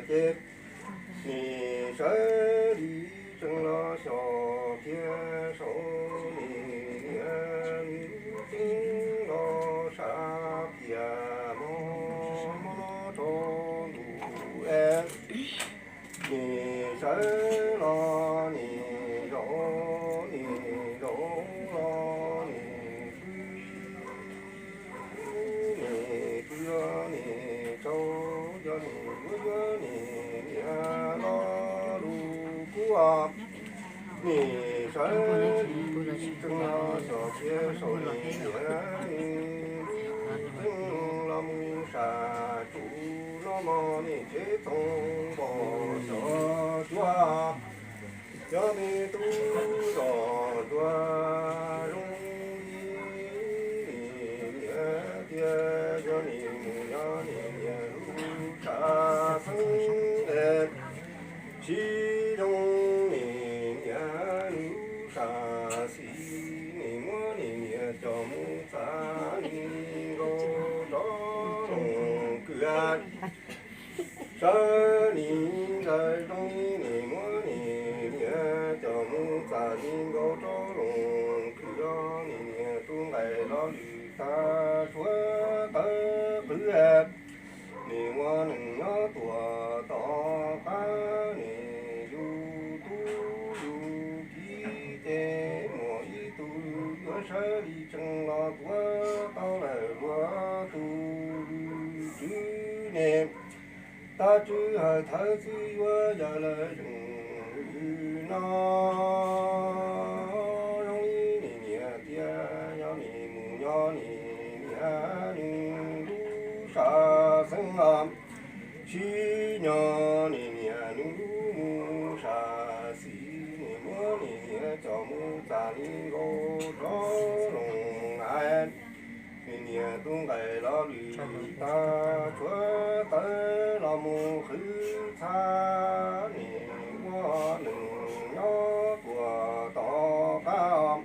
ces nim sawv li tsees los xyom kiag saum nim niam nws lub ceeb los sab kiag mog mog no rau ntuj es nim sawv los nim zaum nim zaum los nim pw nim pw los nim tsaug cov nim yuav yuav nim niam lo lus kub nim sawv li tsees los xyom kiag saum nim niam nws lub ceeb los mus sam tsum no mog nim tsev txoos npos xyom cuab cov me tub zos ntsuag zoo li nim niam tiag yog nim mus nyob nim niam lub sam xeeb es sib zoo nim niam lub sam xis nim muab nim niam coj mus txav li nkaus rov loos kwj sawv nim ntsais zoo li nim muab nim niam coj mus txav li nkaus rov loos kwj yog nim niam tub nqaim los lwm tag tshuav tawv qwv nim ua neeg nyob tuam tom qab nim yus tub yus kiv ces muaj ib tug yuav sawv li tsees los tuav tau lawm luag tus lwm tswv ne. Tab tswv hawm thawv txwv yuav yawg lawv zeem lwm no zoo li nim niam tiag yog nim mus nyob nim niam nws lub sam xeeb los sib nyob nim niam nws lub mus sam xis nim muab nim niam coj mus txav li nkaus rov loos nais nim niam tub nqaim los lwm tag tshuav tawv los mus qhwv txha nim ua neeg nyob tuam tom qab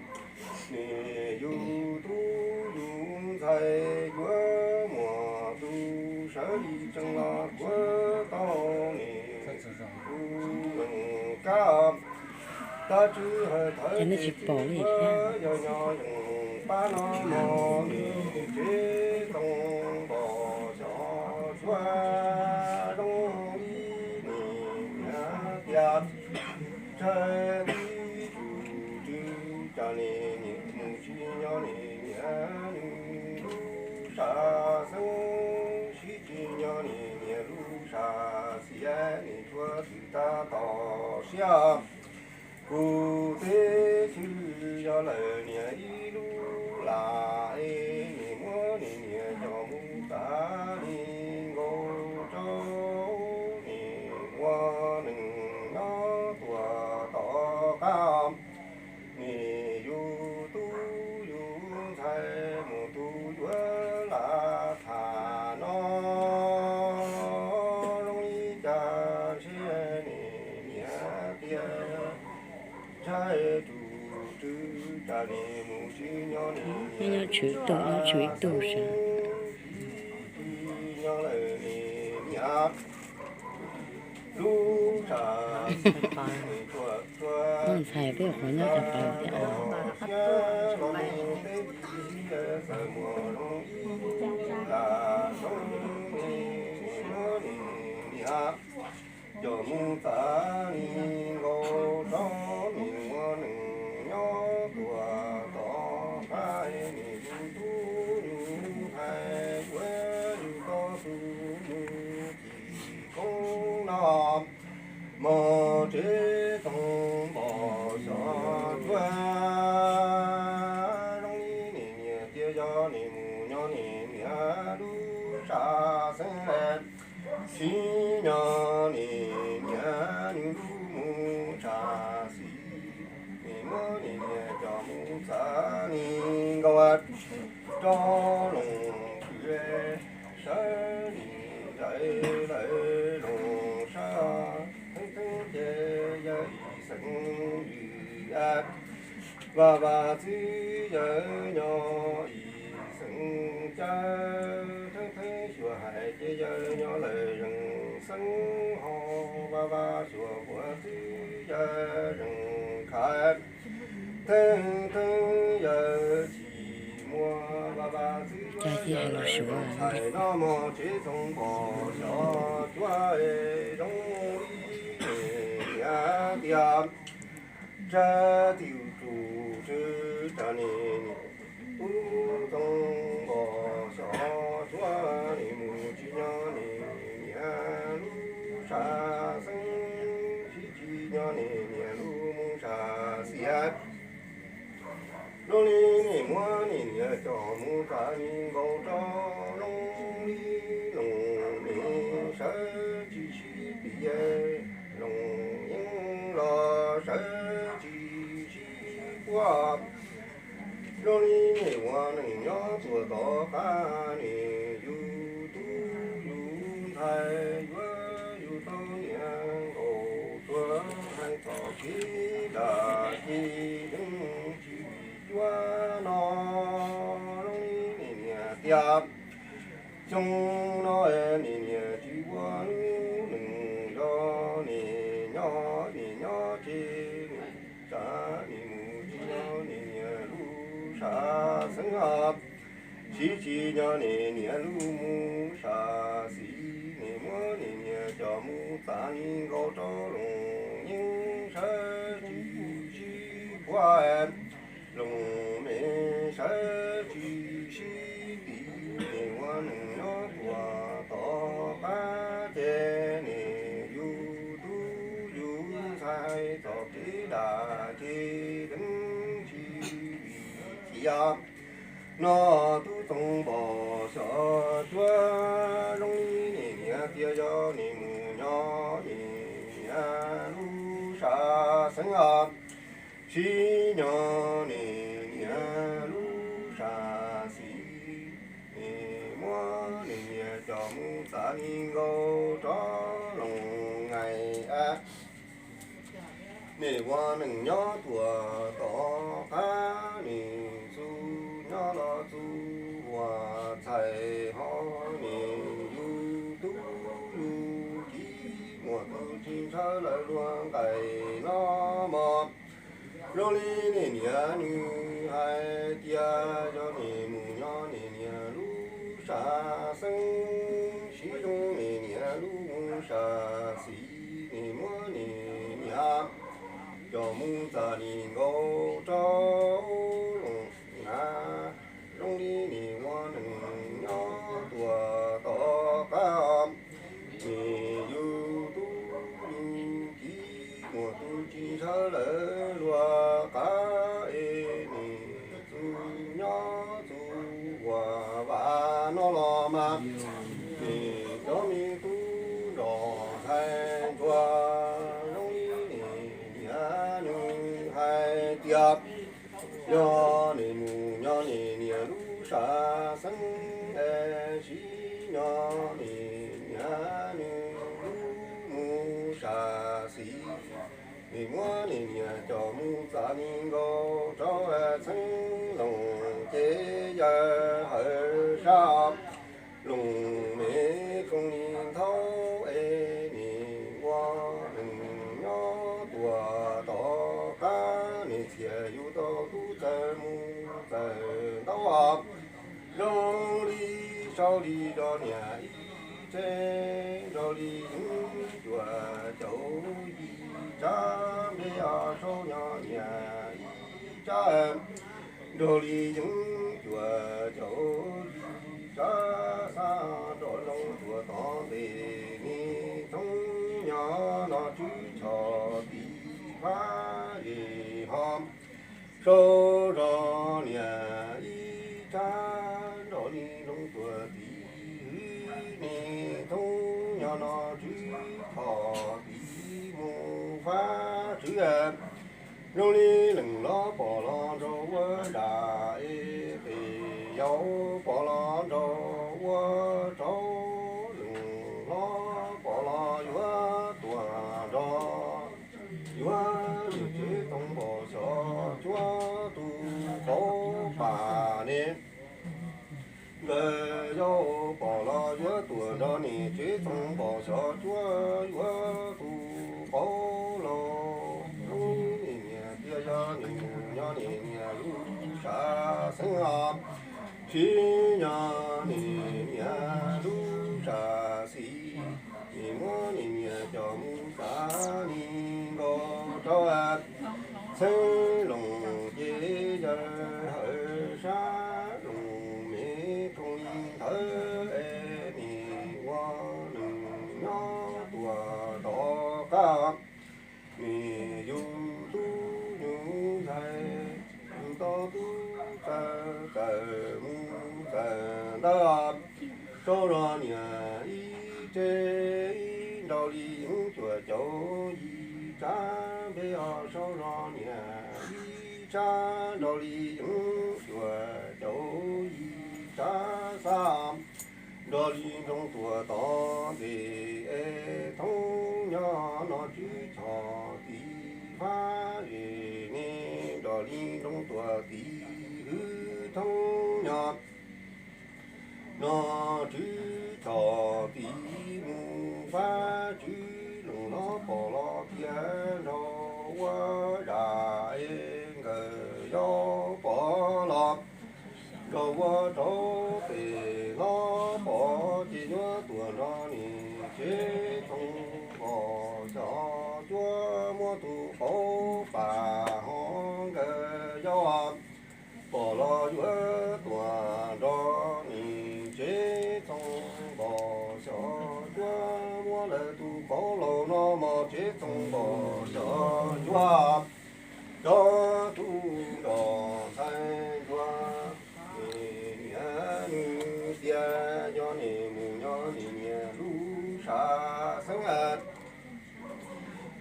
nim yus tub yus ntxhais yuav muaj tus sawv li tsees los tuav tau nim tus kab tab tswv hawm thawv tsis pom li thiab yog nyob yeej pab no mog nim tsev txoos npos xyom cuab zoo li nim niam tiag ntshai tib tug tswv tsam nim niam mus tsis nyob nim niam nws lub sam xeeb sib tsis nyob nim niam lub sam xis nim tshuav twm tag tom siab kuv teb xwb yog lawm niam ib lub lam es nim muab nim niam coj mus txav li nkaus rau nim ua neeg nyob tuam tom qab nim yus tub yus ntxhais mus tus yuav lam tham no zoo li cas ntshe nim niam tiag ntshai tus tswv tsam nim mus tsis nyob nim niam lub sam xeeb sib tsis nyob lawm nim niam lub sam xeeb nim tshuav tshuav ntxhais peb qhov nyob cov pais tias siab los mus teb li txawm muaj zoo ib lam zoo li nim muab nim niam coj mus txav li nkaus rau nim ua neeg nyob tuam tom qab nim yus tub yus ntxhais yuav yus tau tus mus cim koob no mog tsev txoos npos xyom cuab zoo li nim niam tiag yog nim mus nyob nim niam lub sam xeeb sib nyob nim niam nws lub mus sam xis nim muab nim niam coj mus txav li nkaus rau loos kwv sawv nim ntsais lawv loos sab theeb theeb ces yawg ib xeem lwm vaj vaj txwv yawg nyob ib xeem cav theeb theeb xyuas hais ces yawg nyob lawm zeem xeeb ho Vaj vaj xyuas puav txwv yawg zeem khav, theej theej yawg tsis muaj vaj vaj txwv yuav yawg ntxhais noj mov tsev txoov npos xyov cuab zoo li niam tiag. Tsab tiu tsum tsw tsam ne niam tub txoov npos xyov cuab ne mus tsis nyob ne niam lub sam xeeb, sib tsis nyob ne niam lub mus sam xiav. Zoo li niam muab niam niam coj mus txav li nkaus rau zoo li loos me sawv tsis sib pim, loos yeeb los sawv tsis sib puag. Zoo li niam ua neej nyob tuaj tom qab ne yus tub yus ntxhais yuav yus tau niam nkaus tuag, hais txoj kev dab tsi yeej tsis vim cuab no. Zoo li niam niam tiag, xyoo no niam niam tsis ua lub neej zoo, niam nyob niam nyob tsev, niam tsav niam mus tsis nyob niam niam lub sam xeeb, sib tsis nyob niam niam lub mus sam xis. Niam muab niam niam coj mus txav li nkaus rau loos yeeb sawv tsis sib puag, loos me sawv tsis sib pim. Niam ua neej nyob tuaj tom qab ces niam yus tub yus ntxhais txoj kev dab tsi yeej tsis vim cia no tub txoov npos xyov cuab. Zoo li niam niam tiag, yog niam mus nyob niam niam lub sam xeeb, sib nyob niam niam lub sam xis. Niam muab niam niam coj mus txav li nkaus rau loos ngaim a. Niam ua neej nyob tuaj tom qab, niam txuj nyob los txuj ua ntxhais ho, niam yus tub yus kiv muaj tus tsis ntshaw lawv luag nqaim no mog. Zoo li niam niam nws hais tias, yog niam mus nyob niam niam lub sam xeeb, sib zoo niam niam lub mus sam xis. Niam muab niam niam coj mus txav li nkaus rau loos na. Zoo li niam ua neej nyob tuaj tom qab, niam yus tub yus kiv muaj tus tsis ntshaw lawv luag qab es, niam txuj nyob txuj ua vam no los mas, niam cov me tub nrog ntxhais ntsuag. Zoo li niam niam nws hais tias, yog niam mus nyob niam niam lub sam xeeb es, sib nyob niam niam nws lub mus sam xis. Niam muab niam niam coj mus txav li nkaus rau txheeb loos ces yawg hawv sab, loos me koos li nthaub es, niam ua neej nyob tuaj tom qab, niam txiav yus tau tub txawg mus txawg ntaub. Zoo li sau li zos niam ib tsev, nrog li yeeb cuam caum yim tsab, npe os saub nyob niam ib tsab, nrog li yeeb cuam caum yim tsab, xa nroj loo tuaj tom ntej, niam thoob nyob no tswv tshoj tim fab zes ho. Saub zos niam ib tsab, nrog li loo tuaj tim hwv, niam thoob nyob no tswv tshoj tim mus fab tswv. Zoo li leej hlob pom los nraug ua dam es, pem yau pom los nraug ua tsauv, leej hlob pom los yuav tuaj nrog, yuav niam tsev txoov npos xyov cuab tus qauv pam ne. Nkawd yau pom los yuav tuaj nrog niam tsev txoov npos xyov cuab, yuav tus Thaub laus, zoo li niam tiag yog nws mus nyob niam niam lub sam xeeb os. Tsis nyob niam niam lub sam xis, nws muab niam niam coj mus txav li nkaus rau txheeb loos ces yawg hawm sab loos me thooj li ntawd es nws ua nws nyob tuaj tom qab. Nws yug tub yug ntxhais, yug tau tub txawm txawm mus txawm ntawd, saub zog niam ib tse ib nrau li cuaj caum yim tsav npe os, saub zog niam ib tsav nrau li cuaj caum yim tsav xab, nrau li nroo tuaj tom ntej es thoob nyob no tswv choj tim fab zes ne, nrau li nroo tuaj tim hwv thoob nyob no tswv choj tim mus fab tswv loos los pom los tias nrog ua zaj es nkawd yuav pom los nrog ua rau pem los pom ces yuav tuaj nrog niam tsev txoos npog xyov cuab muab tus qauv pam ho nkawd yuav pom los yuav tuaj nrog niam tsev txoos npog xyov cuab muab lawv tus qauv laus no mos tsev txoos npog xyov cuab cov tub nrog ntxhais ntsuag. Niam niam nws tias yog niam mus nyob niam niam lub sam xeeb,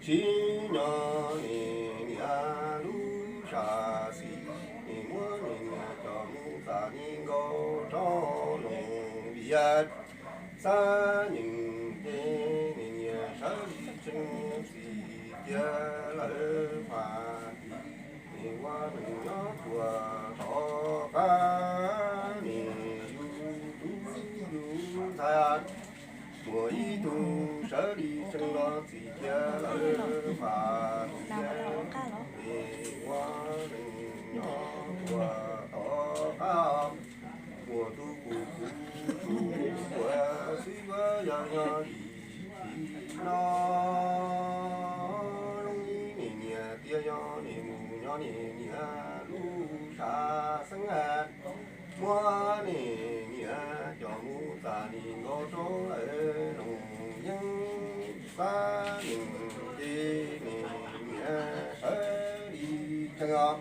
tsis nyob niam niam lub sam xis, niam muab niam niam coj mus txav li nkaus rau loos vias xab nees ces niam niam sawv li tsees txim cia lawv faj tim, niam ua nws nyob tuaj tom qab, niam yug tub yug ntxhais, muaj ib tug sawv li tsees los txim cia lawv faj tim, niam ua nws nyob tuaj tom qab, muaj tus kuj kuj tsuj ua xwb yuav yog nyob li tsis no. Zoo li niam niam tias yog niam mus nyob niam niam lub sam xeeb, muab niam niam coj mus txav li nkaus rau lawv loos yeeb xab nees ces niam niam sawv li tsees os.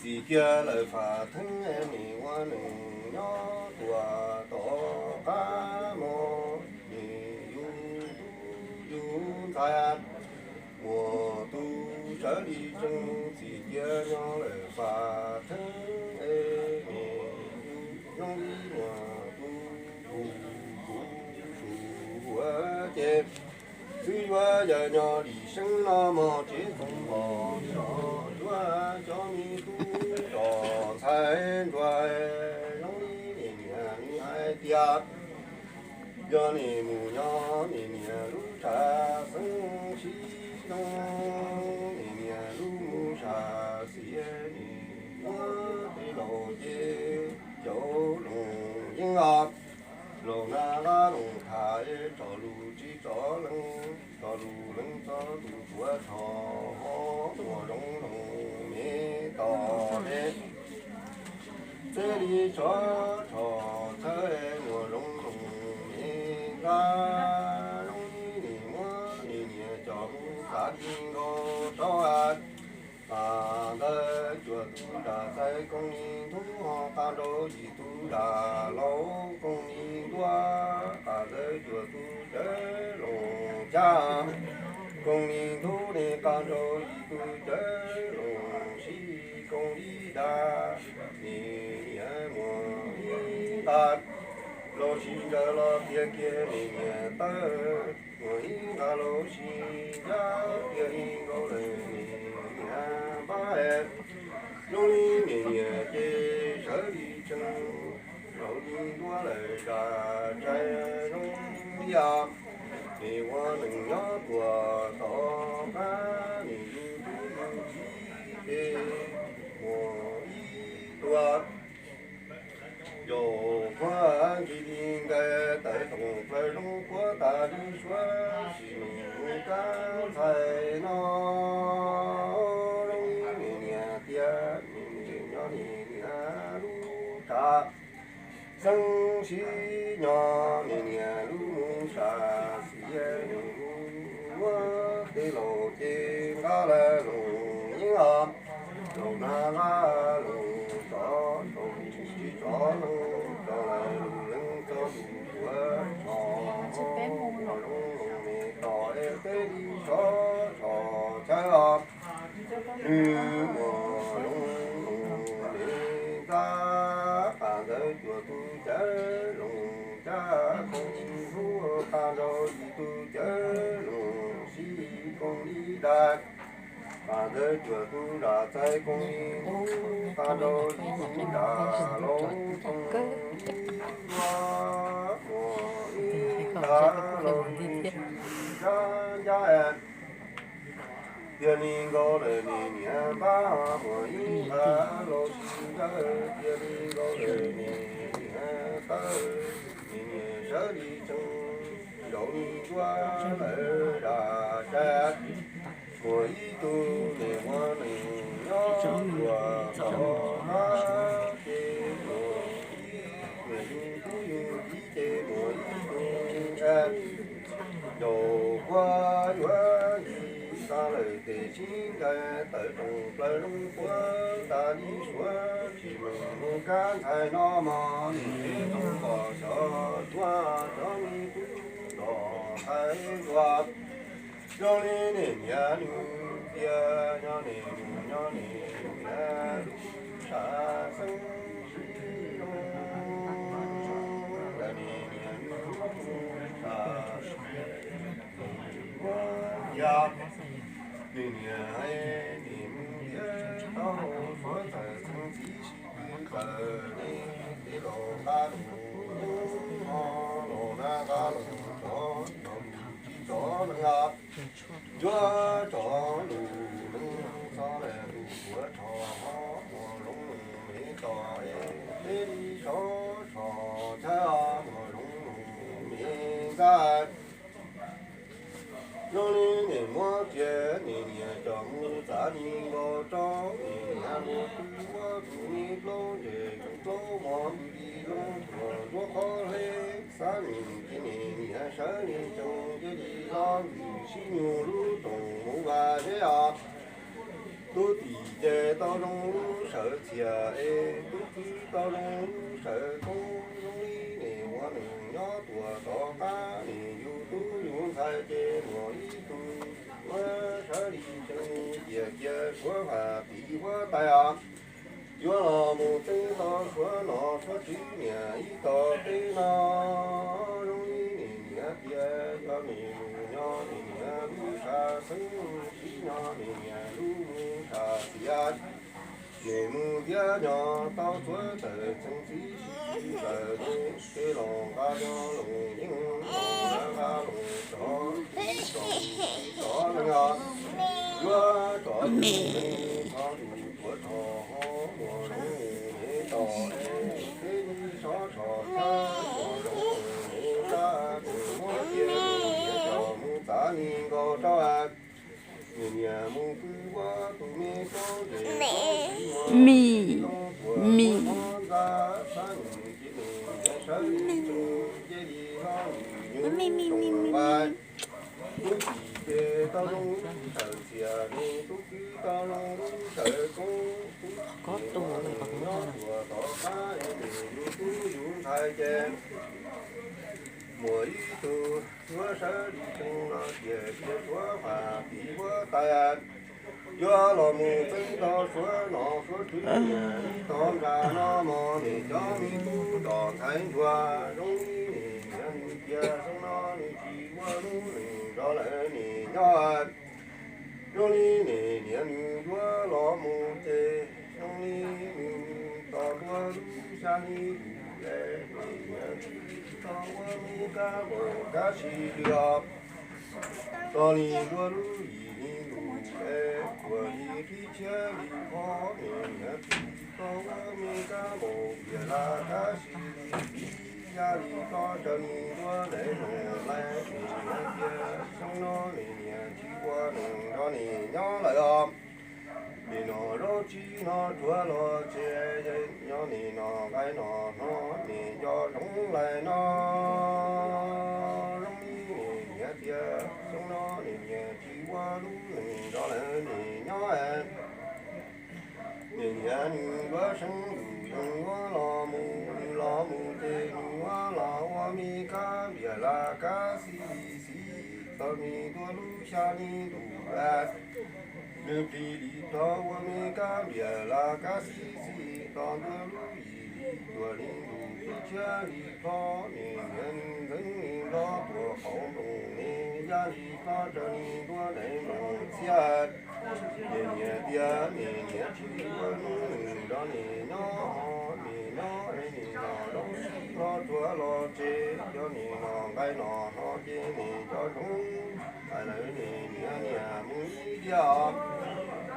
Txim cia lawv faj theeb, niam ua nws nyob tuaj tom qab mog, niam yug tub yug ntxhais, muaj tus sawv li tsees, txim cia nyob lawm faj theeb, niam yug zoo li muaj tus kuj kuj tsuj ua ces xwb yuav yog nyob li seeb no mog tsev txoos npog xyov cuab cov me tub nrog ntxhais ntsuag. Zoo li niam niam nws hais tias yog niam mus nyob niam niam lub sam xeeb, tsis zoo niam niam lub mus sam xis, niam muab tej laus ces caum loos yeeb os. Laus nag qab loos tham, tso lus tsis tso lees, tso lus lees tso lus tuav tsho, muaj zoo loos me tom me, teb li tsho tsho txhawb, muaj zoo loos me nqab. Zoo li niam muab niam niam coj mus txav li nkaus rau ntawd, cuaj tug dam txais koos li ntub, ho qab nraud yim tug dam laus koos li ntuab, qab ntawd cuaj tug cawv loos cab, koos li ntub ne, qab nraud yim tug cawv loos sib koos li dab. Niam niam muaj ib nqaj laus sib ncaws los tiag kiag, niam niam tawg, muaj ib nqaj laus sib ncaws tiag li nkaus lawm, niam niam npab. Zoo li niam niam ces sawv li tsees, laus li ntuab lawm zam tshais zoo li os. Nws ua neej nyob tuaj tom qab nws yug tub yug kiv ces muaj ib tug yau quaj ntsis li nkaus tawm rooj plaws zoo quaj tas li suav sim neej mus kab ntxhais no. Zoo li niam tias niam nyob niam lub tsav xeeb sib nyob niam niam lub mus sam xiav niam lub muab tej laus ces nqa lawv loos yeeb os. Laus nag nqa loos tsov, laus tsis tsov loos tsov lawv lus leej txog lus tuav tsov, muaj loos loos me tos es peb li sov tsov chaw os. Nws muaj loos loos me ntxa, qas ntawd cuag tus cawv loos cab koos hlub, qas nraug yim tus cawv loos sib koos li dais. Qas ntawd cuag tus zam txais koos li ntub, qas nraug yim tus zam laus koos ntub. Muaj ib ntxa laus sis ncab ncab, tiag li nkaus lawm niam niam npab. Muaj ib ntxa laus sis ncab, tiag li nkaus lawm niam niam tawb. Niam niam sawv li tsees, nraum li nruab lawm zam tsav. Muaj ib tug niam ua neej nyob tuaj tom qab ces muaj ib, niam yug tub yug kiv ces muaj ib tug yau quaj yuav ntsis tas lawm tes sib ncaws tawm rooj plaws zoo quaj tas li suav sim neej mus kab ntxhais no mog. Niam teb tau pom xyov yuav cov me tub nrog ntxhais ntuas. Zoo li niam niam lus tias nyob niam nus nyob niam niam lub sam xeeb sib zoo, ntawm niam niam lub sam tias niam niam es niam mus tiav tau suav txawm txheej txiv sib pw txawm li tej laus nqa lus yeeb ho, laus nab nqa lus tsov, tsov lus tsis tsov leej os. Yuav tsov lus leej txog lawm lus tuav tsov ho, muaj loos me tos es peb li sov tsov chaw os, muaj loos me ntxa. Zoo li niam muab kiag niam niam coj mus txav li nkaus rau niam niam mus pw ua tus me plaub ntseg plaub mos pw li zoo tuaj nruab qhov hleb xab nws ces niam niam sawv li tsees cia li hlob ntws sib nyug lub rooj mus vaj zeb os. Tub tim ces tau zoo lub sawv txhia es tub kwv tau zoo lub sawv koob. Zoo li niam ua neej nyob tuaj tom qab niam yug tub yug ntxhais ces muaj ib tug yuav sawv li tsees ciaj kiag suav vaj tim huab tais os. Yuav los mus txeeb tau suav nom suav tswv niam ib tog teb no. Zoo li niam niam tias yog niam mus nyob niam niam lub sam xeeb sib nyob niam niam lub mus sam xiav. Niam mus tiav nyob tau suav txawm txheej txiv sib txawm li tej laus nqa cov loos yeeb, laus nab nqa loos tsov, tsov tsov leej os. Yuav tsov tus me txho lus tuav tsov ho, muaj loos me tos es peb li sov tsov chaw, muaj loos me ntxa, tus muab kiag niam coj mus txav li nkaus rau niam niam mus pw ua tus me plaub ntseg mim, mim, ntxa xab nws ces niam niam sawv li tsees cia li hlob nws nyuj rooj vaj. Tub tim ces tau zoo lub sawv txhia, nws tub kwv tau zoo lub sawv koob. Tub tim nyob tuaj tom qab niam yug tub yug ntxhais ces muaj ib tug yuav sawv li tsees los tias tias suav vaj tim huab tais. Yuav los mus txeeb tau suav nom suav tswv niam ib tog nram no mog, niam cov me tub nrog ntxhais ntuas. Zoo li niam niam nws tias xyoo no nws tsis ua lub neej nrog lawv niam nyob. Zoo li niam niam nws yuav los mus ces zoo li nws tos ntua lub xya hli lus le Tau ua me kab npaum kab sib lwg, tau li ntuj lub yim li ntuj es, tuam li qib tshiab li phob, niam nyiam tsis tau ua me kab npaum npias laj kab sib lwg, yaj li plob raws li ntuj daim nplooj lais, niam nyiam tias xyoo no niam nyiam tsis ua neeg nrog niam nyob lawm os. Nim no zaub tsis hnov rhuav los tsev, nyob nim no nqaij no hnov nim nco zoo lais no. Zoo li nim nyiam tias xyoo no nim nyiam tsis ua lub neej nrog lawv nim nyob. Nim nyiam nws yuav seev ntuj yeej yuav los mus, nws los mus ces nws yuav los ua me kab npias laj kab xib li xib, tau li ntuj lub xya li ntuj, nws plig li plob ua me kab npias laj kab xib xib, tau ntuj lub yim li cuaj li ntuj qib tshiab li phob, nim nyiam nws ntxeev li nplob tuam qauv nplooj ne, yaj li plob raws li ntuj daim nplooj txiab. Nim nyiam tias nim nyiam tsis ua neeg nrog nim nyob, nim nyob es nim no zaub tsis hnov rhuav los tsev, cov nim no nqaij no hnov ces nim nco zoo, hais lawv nim nyiam niam mus ib diav os.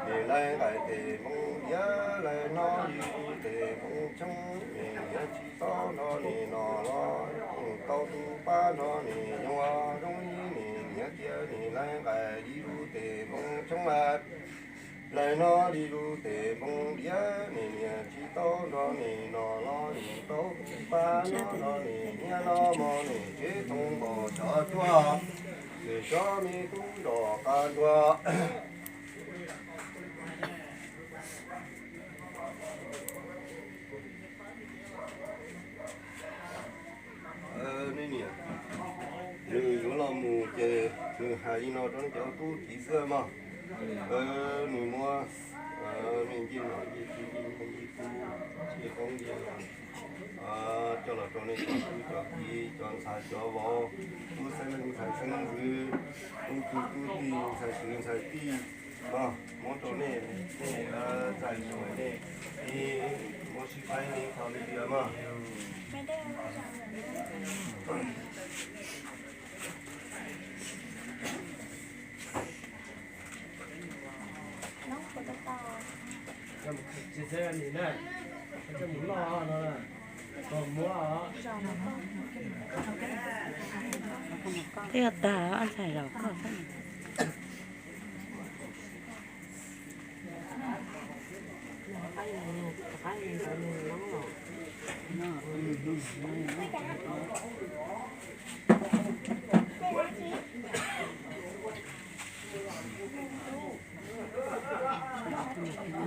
Nim lais nqaij tes npoo diav, lais no li tes npoo tshoob, nim nyiam tsis tau nrog nim no los, tau tus pab nrog nim nyob zoo li nim nyiam tias nim lais nqaij li lub tes npoo tshoob lais. Lais no li lub tes npoo diav, nim nyiam tsis tau nrog nim no los, nim tau tus pab nrog nim nyiam no mog, nim tsev thoob npaum xyov cuaj, nim xyov me tub nrog qab ntuag. Nej niam, nws yuav los mus ces nws hais li no rau nej cov tub txiv xwb mog. Nws muab me ncej nom ncej tswv ncej nyiaj ncej kub ncej qoob ncej loo coj los rau nej cov tub cov kiv cov ntxhais cov vauv, tub xeeb leej ntxhais xeeb ntxwv, tub kwv tub tij ntxhais kwv ntxhais tij, muab rau nej, nej txais zoo nej, muab sib faib nej qhov nej tias mog. Twb yog tag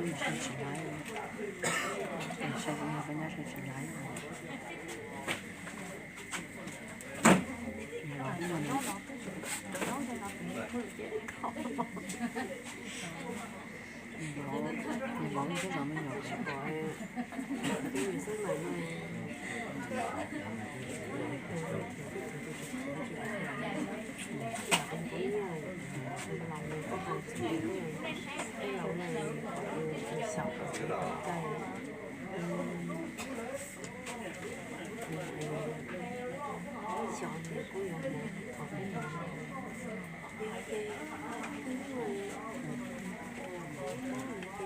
ntxhais zaum koj xwb.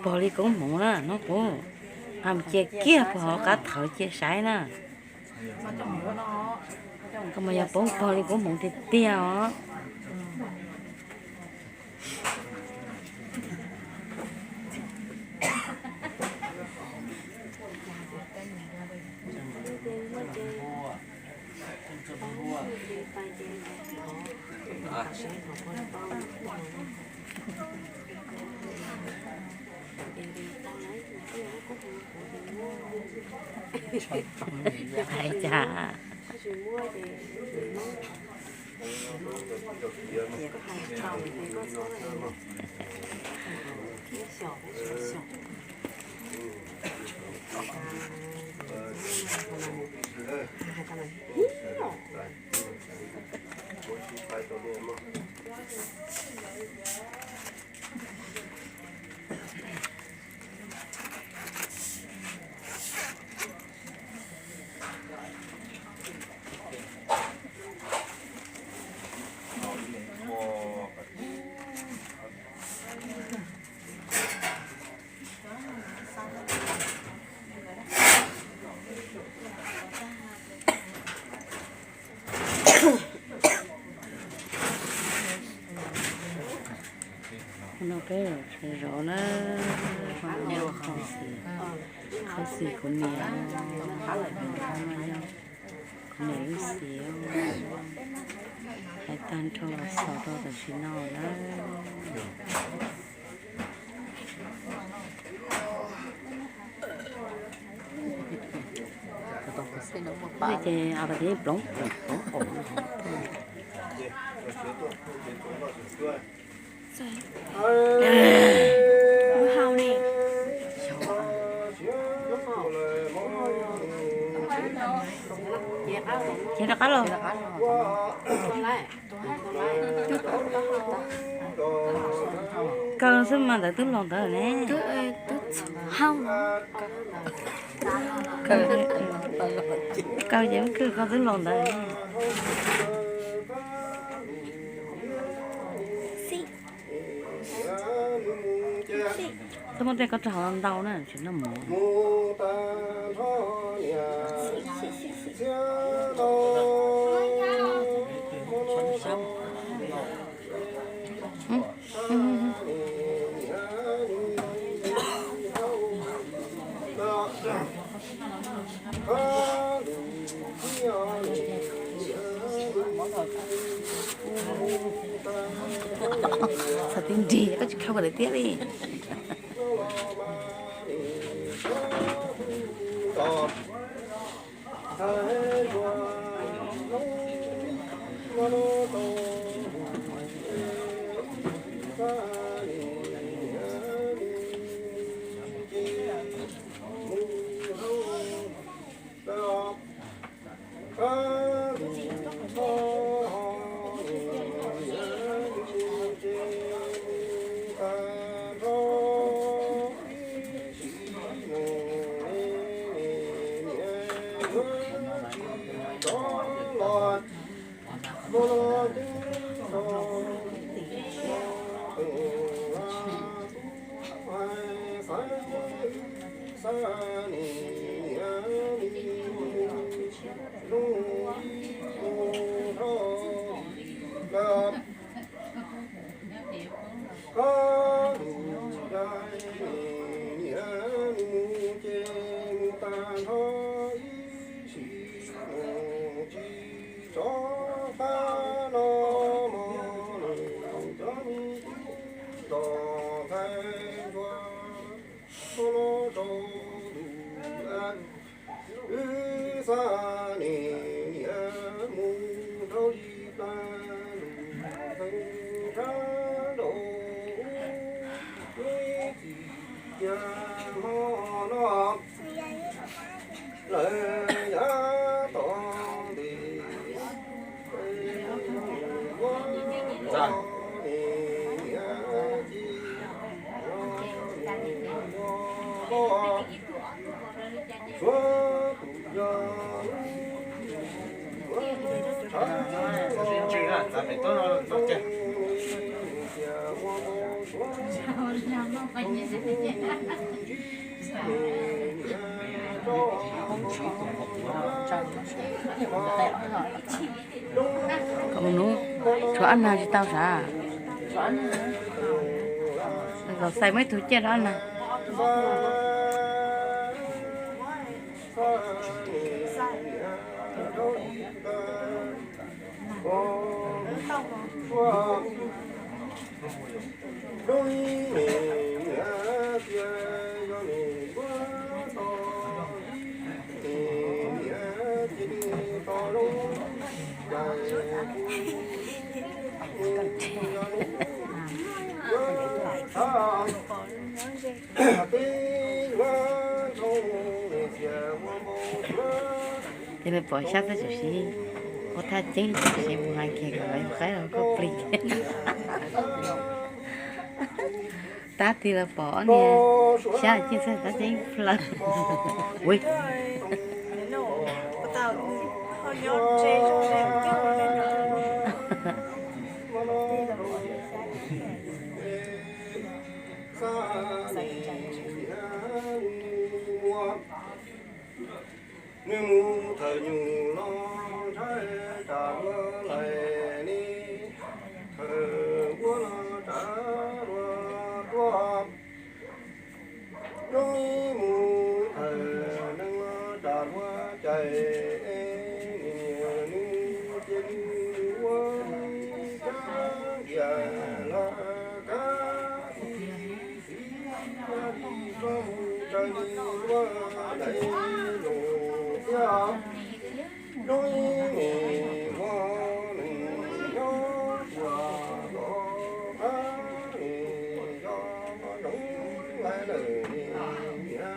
Pog li koob hmoov na hnub qub, ha mus cia kiag pog hauv qab thawv cia saib na. Koj mas yog poob pog li koob hmoov tiag tiag os. Hais cas No peb zov na, khaub xim, khaub xim kuv niam, kuv niam lub xim, hais tag nrho los xaus rau tam sim no na. Ces a pa tiv ploov ploov ploov. Ces rov qab los. Kaw xwb mas ntawd twb laus ntawd ne. Kaw ces muab khwb koj twb laus ntawd. Txhob muab tej koj rau hauv ntau na, tsis noj mov. Txog tib nrig koj tsis khaws kom lawv tiag li. Koj lus dai niam mus ces mus tag nrho ib sim neej tsis tso fab no mog, nws cov me tub nrog ntxhais ntsuag no rau lus dab. Wb xa niam niam mus dhau li plas lus xeev sab nraud, wb txim kiag hmo no lawm yav tom ntej. Kom mus nub, tshuav ob nag tsis tau sav. Los xais muab ib tug ciaj rau ob nag. Ces nws pom xyab xwb, tam sim ua thaj ceeb, tam sim mus hais kiag kom lawv qaib los koj plig. Tab tig los pom ob niag xyab ciaj xwb, thaj ceeb plaws. Ui, Nws mus thawm nyuj los ntshai tsam luag lais ne, thawm npua los tsam luag tuaj. Zoo li mus thawm neeg los tsam luag cais, nws niam nws txiv nws ua kab ntiam los kab xis xis, yog li tso mus raws li luag lais los thiab. Zoo li nim no neeg nyob puag tom qab, nws yog zoov lais lawm, nws niam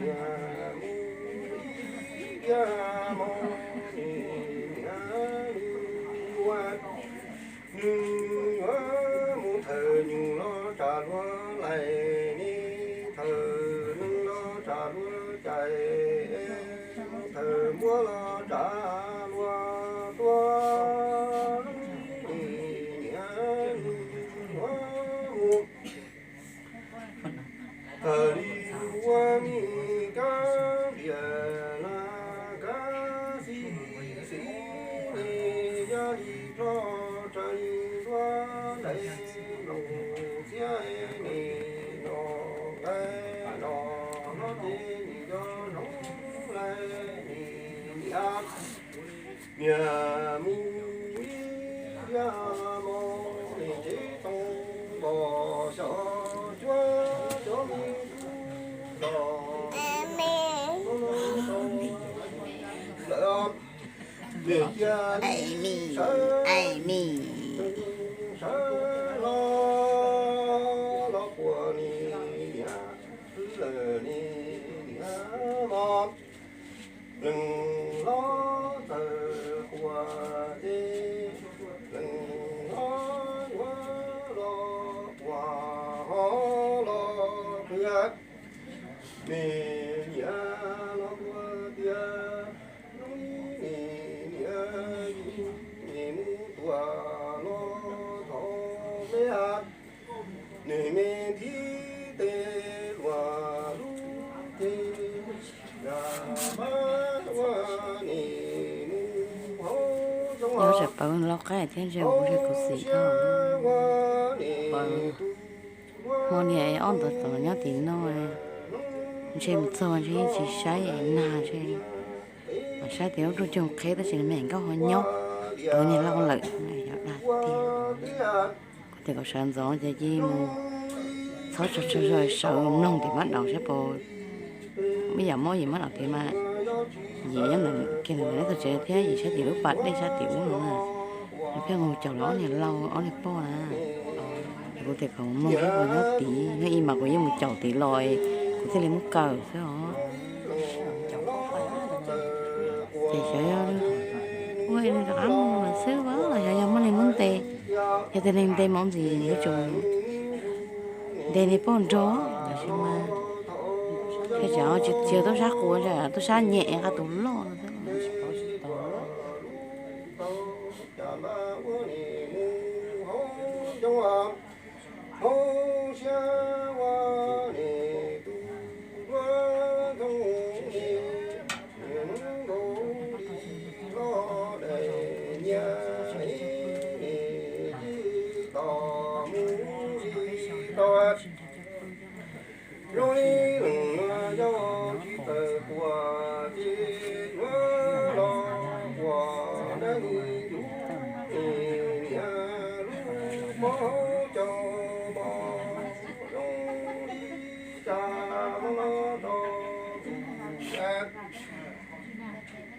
niam mus ib tiag hmo, nws niam nws ua, nws yuav mus thawm nyuj los tsam luag lais ne, thawm neeg los tsam luag cais, thawm npua los tsam luag tuaj, nws niam nws yuav mus thawm li ua mi kab ntiam los kab xis xis ne, yog li tso raws li luag lais los thiab, nim no nqaij no no ces nws yog zoov lais, nws niam niam mus ib tiag hmo, nws tsev tau npog xyom cuab cov me tub los lawm. Nws cia li sawv, sawv los los puag nws niam xwb lawm, nws niam mog. Leej hlob txawm quaj ces leej hlob yuav los quaj ho los qhia. Nws niam los quaj tias, zoo li nws niam yug nws mus tuag los thov me has, nws me nthib tes luag lub ces yog pab ua nws mus hauv xyoob, yog tsam pab lau qaib thiab ntshe kuv ntshe kuv xim dhau. Pab hmo niag ob ntawd tom nyob tim no, ntshe mus txog ntshe yeej tsis saib nag ntshe, saib tias lub rooj cog qheb tab sis nws me nkauj ho nyob, pab niag lau lawm, yog dag tiag. Kuv tias kom sawv ntxov ces cia mus txhob tsaug zog, sawv mloog tim mab daus saib puas, ib yam mob yim mab daus tiag mas, yim nyob ntawm kiag ntawm neb tog tsev thiab yim saib tim lub pas dej sab tim ub no na. Nws pheej mus caum los ob niag lau ob niag poj na. Kuv tias kom mloog saib puas nyob tid, nyob ib mas kuv yeej mus caum tid los, kuv thiaj li muab kaw xwb os. Ces xyov yog, ua nws rov qab mus lawm xwb los xyov yog muaj neeg muab ntes, yog tias neeg ntes mas ntxim yuav tsum ntes niag poj nrog, tab sis mas thiaj tsam tsis yog tub sab qua, tub sab nyem nqa tus loj no thiab. Zoo li leej no yog tsis tawm quas ces yuav los quas dab li yus niam lub pob caug mos zoo li cas no rau tus niam.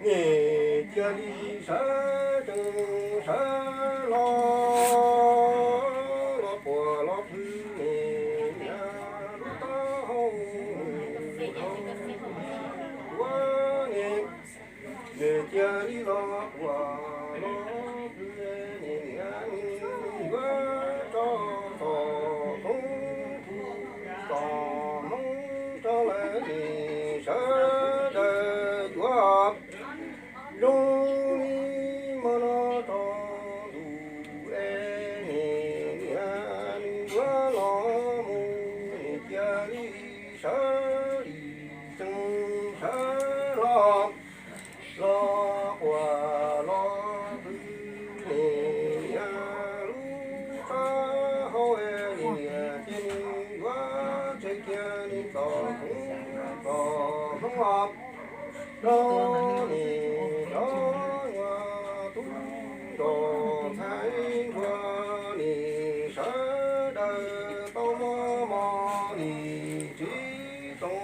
Nim cia li sawv tsees sawv los, los puas los pw nim niam lub taub hau ua nim. Nim cia li los puas los pw nim niam yuav tso Rau nim cov nyuag tub nrog ntxhais ntsuag nim sawv daws tau mov mov nim tsis tau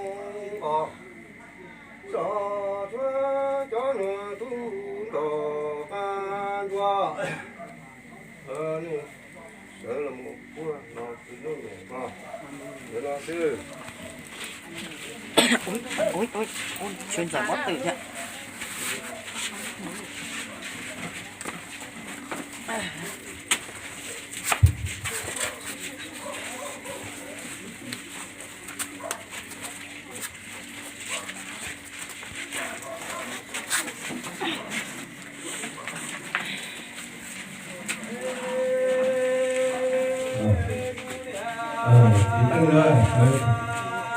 nqos. Rau tsuav cov nyuag tub nrog ntxhais ntsuag sawv los mus puag no tsis lub nyem ko, ntawm no xwb. Sawv ntxov pob tw thiab. Tus twg na, sawv